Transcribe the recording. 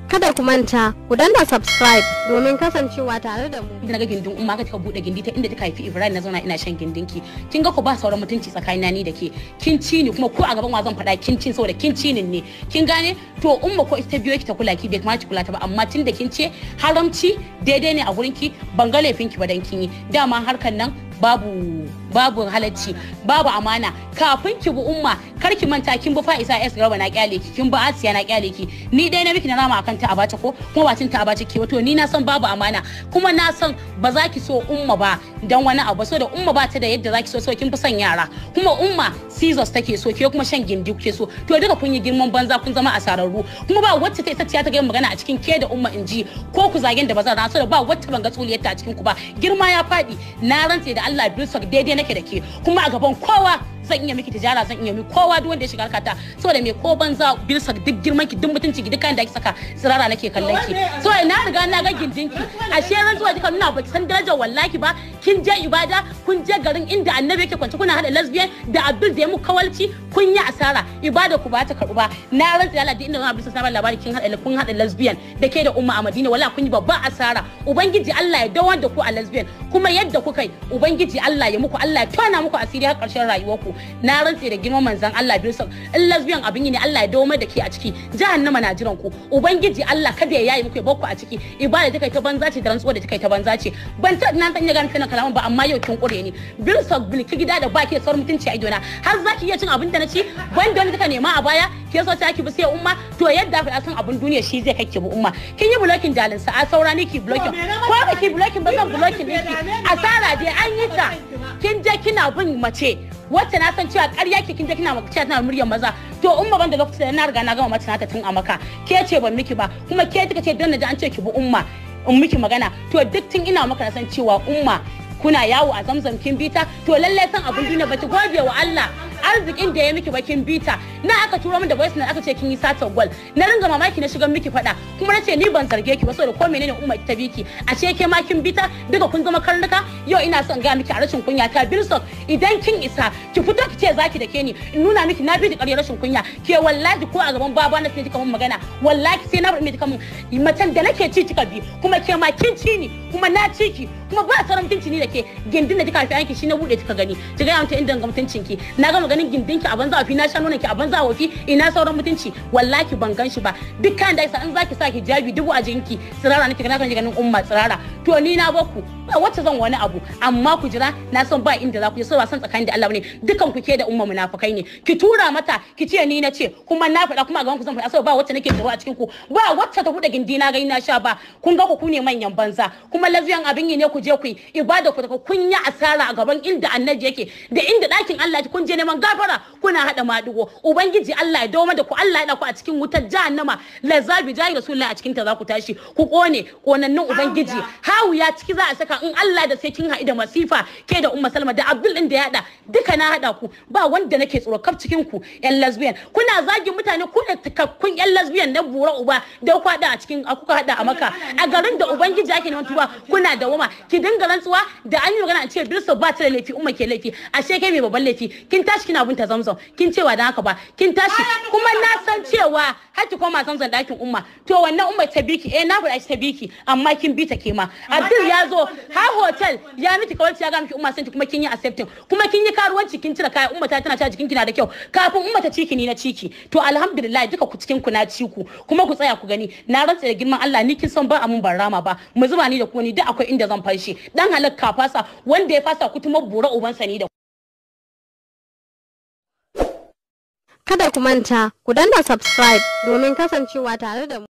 Kada ku manta, ku danna subscribe domin kasancewa tare da mu. Inda naga gindin umma ka kika bude gindi ta inda kika haifi Ibrahim na zauna ina shan gindinki. Kin ga ko ba sauran mutunci tsakanina ni da ke. Kin ci ni kuma ko a gaban wa zan faɗa kin ci saboda kin ci ni ne. Kin gane? To umma ko ita biyo ki ta kula ki bai kamata ki kula ta ba, amma tun da kin ce haramci daidai ne a gurin ki, ban ga laifin ki ba dan kin yi. Dama harkan nan babu halacci, babu amana. Kafin ki bi umma, kar ki manta kin bi Fa'isa S Garba na kyale ki, kin bi Asiya na kyale ki. Ni dai na miki na rama akan ta abace ko kuma ba cin ta abace ke, to ni na san babu amana, kuma na san ba za ki so umma ba dan wani abu, so da umma ba ta da yadda za ki so, so kin fi son yara, kuma umma scissors take so, ke kuma shan gindi kuke so. To duka kun yi girman banza, kun zama asararru, kuma ba wacce ta isa ta ga magana a cikin ke da umma inji ko ku zagen da ba zan rasu da ba wacce ban ga tsuliyarta a cikin ku ba. Girma ya faɗi, na rantse da Allah Bilsok daidai nake da ke, kuma a gaban kowa zan iya miki tijara, zan iya miki kowa duk wanda ya shiga harkata, saboda me ko banza Bilsok duk girman ki, duk mutunci ki, duk kayan da ake saka tsirara nake kallon ki. So ina riga na ga gindin ki, ashe ran zuwa kika nuna baki san darajar wallahi ba. Kin je ibada, kun je garin inda annabi yake kwance, kuna hada lesbian da Abdul da ya muku kawalci, kun yi asara, ibada ku ba ta karbu ba. Na rantse Allah duk inda zan Bilsok sabon labari kin hada, kun hada lesbian da ke da umma a Madina, wallahi kun yi babban asara. Ubangiji Allah ya dawar da ku a lesbian, kuma yadda kuka yi ubangiji Allah ya muku, Allah ya tona muku asiri har karshen rayuwarku. Na rantse da girman manzon Allah Bilsok, in lesbian abin yi ne Allah ya dawo da ke a ciki, jahannama na jiran ku. Ubangiji Allah kada ya yayi muku ya bakku a ciki. Ibada take ta banza ce, da rantsuwa da take ta banza ce. Ban ta na san iya gane kana kalaman ba, amma yau kin kure ni. Bilsok bilki gida da baki da sauran mutunci a idona, har zaki iya cin abin da na ci ban da wani kika nema a baya, ke so ta ki bi sai umma. To yadda fa san abin duniya shi zai kai ki bi umma. Kin yi blocking dalin sa a saura ni ki blocking, ko ba ki blocking ba zan blocking ɗinki. Asara dai an yi ta. Kin je kina bin mace wacce na san cewa ƙarya ke, kin je kina cewa tana muryar maza. To umma ban da lokacin da na riga na gama mace nata tun a maka, ke ce ban miki ba, kuma ke kika ce dan naji an ce ki bi umma in miki magana. To duk tun ina maka na san cewa umma kuna yawo a Zamzam kin bita. To lallai san abin duniya baki gode wa Allah arzikin da ya miki bakin bita. Na aka turo min da voice na aka ce kin yi satar gwal, na ringa mamaki, na shiga miki fada, kuma nace ni ban zarge ki ba saboda ko menene umma ta biki, ashe ke ma kin bita, duka kun zama karnuka. Yau ina son ga miki a rashin kunya ta Bilsok, idan kin isa ki fito ki ce zaki da ke ni, in nuna miki na bi ki ƙarya rashin kunya ke. Wallahi ko a gaban baba na sai kika mun magana, wallahi sai na bar miki mun macen da nake ci kika bi, kuma ke ma kin ci ni kuma na ci ki, kuma ba sauran mutunci ni da ke. Gindin da kika haifi yanki shi na bude kika gani, ki ga mata inda ga mutuncin ki. Na gama ganin gindin ki a banza wafi, na sha nonon ki a banza wafi, ina sauran mutunci wallahi ban gan shi ba. Dukkan da isa in zaki sa hijabi dubu a jinki tsirara nake kana ganin umma tsirara. To ni na baku ba wacce zan wani abu, amma ku jira, na san ba inda za ku je, so ba san tsakanin da Allah bane. Dukan ku ke da umma munafikai ne. Ki tura mata ki ce ni na ce, kuma na faɗa, kuma a gaban ku zan faɗa, saboda ba wacce nake tsoro a cikin ku, ba wacce ta bude gindi na gani na sha ba. Kun ga ku ne manyan banza, kuma lesbian abin yi ne, ku je ku yi ibada ku daga kun yi asara a gaban inda annabi yake da inda ɗakin Allah yake. Kun je neman gafara kuna hada madugo. Ubangiji Allah ya dawo da ku, Allah ya da ku a cikin wutar jahannama lazabi jahi rasulullahi, a cikin ta za ku tashi ku kone konannin ubangiji. Hawiya ciki za a saka in Allah da sai kin haɗu da masifa ke da umma Salma da Abdul din da ya hada duka, na hada ku ba wanda nake tsoro kaf cikin ku yan lesbian. Kuna zagin mutane, ku da takakkun yan lesbian na bura uba da ku hada a cikin kuka hada a maka a garin da ubangiji ake neman tuba kuna dawama. Ki dinga rantsuwa da an yi magana a ce Bilso ba ta da laifi, umma ke laifi, ashe kai mai babban laifi. Kin tashi kina binta Zamzam, kin cewa dan haka ba kin tashi, kuma na san cewa har ki koma Zamzam dakin umma. To wannan umma ta biki, eh na faɗa ta biki, amma kin bi ta ke ma. Abdul ya zo har hotel ya miki kawalci, ya ga miki umma santi, kuma kin yi accepting, kuma kin yi karuwanci, kin cire kaya, umma ta tana ta jikin kina da kyau. Kafin umma ta ciki ni na ciki. To alhamdulillah duka ku cikin ku na ciku, kuma ku tsaya ku gani. Na rantsa da girman Allah ni kin san ba amun ban rama ba, mu zuba ni da ku ni duk akwai inda zan fashi dan halakka fasa wanda ya fasa kutuma bura ubansa ni da. Kada ku manta, ku danna subscribe domin kasancewa tare da mu.